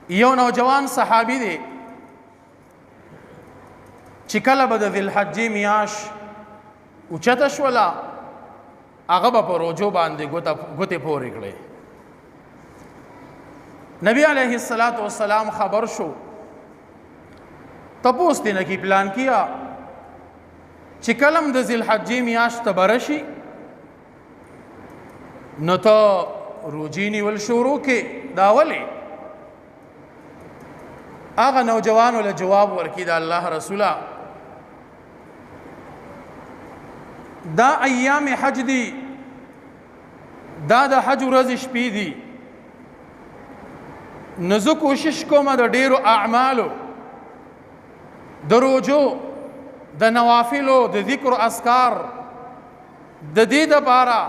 یو نوجوان صحابي دی چې کله به د ذوالحجې میاش اوچته شوله، هغه به په روجو باندې ګوتې پورې کړې. نبی علیه الصلاۃ والسلام خبر شو، تپوس دې نه کی پلان کیا چې کلم د ذوالحجې میاشت ته برشي نو ته روجی نیول شروع کې، دا ولې؟ هغه نوجوانو له جواب ورکړي، د الله رسوله، دا ایام حج دي، دا د حج ورځې شپې دي، نو زه کوشش کوم د ډیرو اعمالو، د روجو، د نوافلو، د ذکر اذکار، د دې دپاره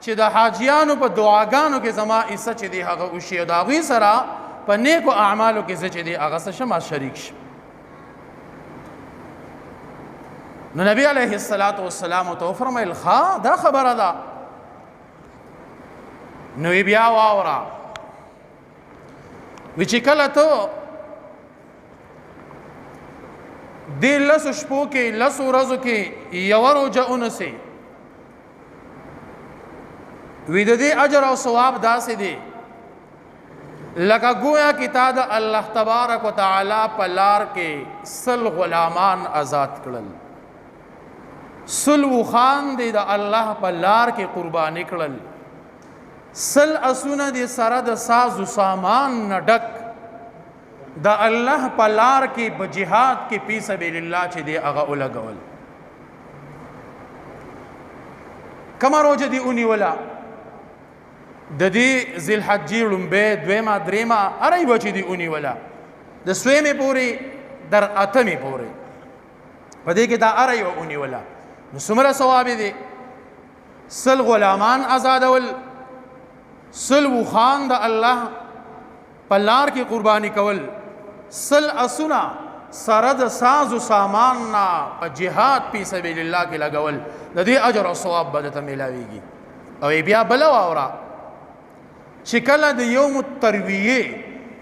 چې د حاجیانو په دعاګانو کې زما حصه چې دی هغه وشي، او د هغوی سره په نیکو اعمالو کې زه چې دی هغه څه شم، شریک شم. نو نبی علیه الصلاۃ والسلام ته وفرمایل، ښه دا خبره ده، نو بیا واوره وی چې کله ته دې لسو شپو کې، لسو ورځو کې یوه روژه ونیسې، وی د دې اجر او ثواب داسې دی لکه گویا کې تا د الله تبارک وتعالی په لار کې 100 غلامان آزاد کړل، 100 وخان دی د الله په لار کې قرباني کړل، 100 اسونه دی سره د ساز و سامان نه ډک د الله په لار کې په جهاد کې فی سبیل الله چې دی هغه ولګول. کومه روژه دی ونیوله؟ د دې ذوالحجې ړومبی، دویمه، درېیمه، هره یوه چې دی ونیوله، د سویمې پورې در اتمې پورې، په دې کې دا هره یوه ونیوله، نو څومره ثواب یې دی؟ 100 غلامان آزادول، 100 وښان د الله په لار کې قرباني کول، 100 اسونه سره د ساز و سامان نه په جهاد فی سبیل الله کې لګول، د دې اجر او ثواب به درته میلاویږي. او بیا بله واوره چې کله د یوم الترویه،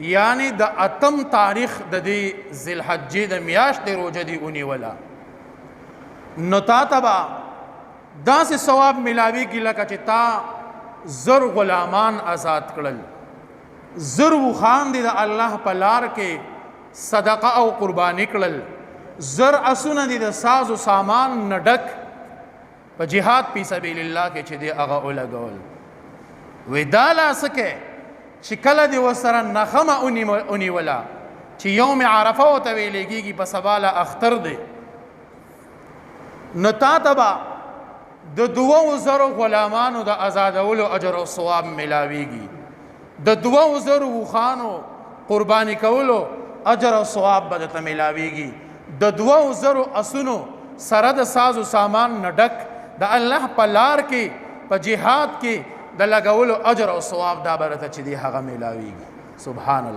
یعنی د اتم تاریخ د دې ذوالحجې د میاشتې روژه دې ونیوله، نو تا ته به داسې ثواب میلاویږي لکه چې تا 1000 غلامان آزاد کړل، 1000 وښان دې د الله په لار کې صدقه او قرباني کړل، 1000 اسونه دې د ساز و سامان نه ډک په جهاد فی سبیل الله کې چې دی هغه ولګول. وی دا لا څه کې چې کله دې ورسره نخمه ونیوله چې یوم عرفه ورته ویلی کېږي، په سبا له اختر دی، نو تا ته به د 2000 غلامانو د ازادولو اجر او ثواب ملاویږي، د 2000 وښانو قرباني کولو اجر او ثواب به درته ملاویږي، د 2000 اسونو سره د ساز و سامان نه ډک د الله په لار کې په جهاد کې د لګولو اجر او ثواب دا به درته چې دی هغه ملاویږي. سبحان الله.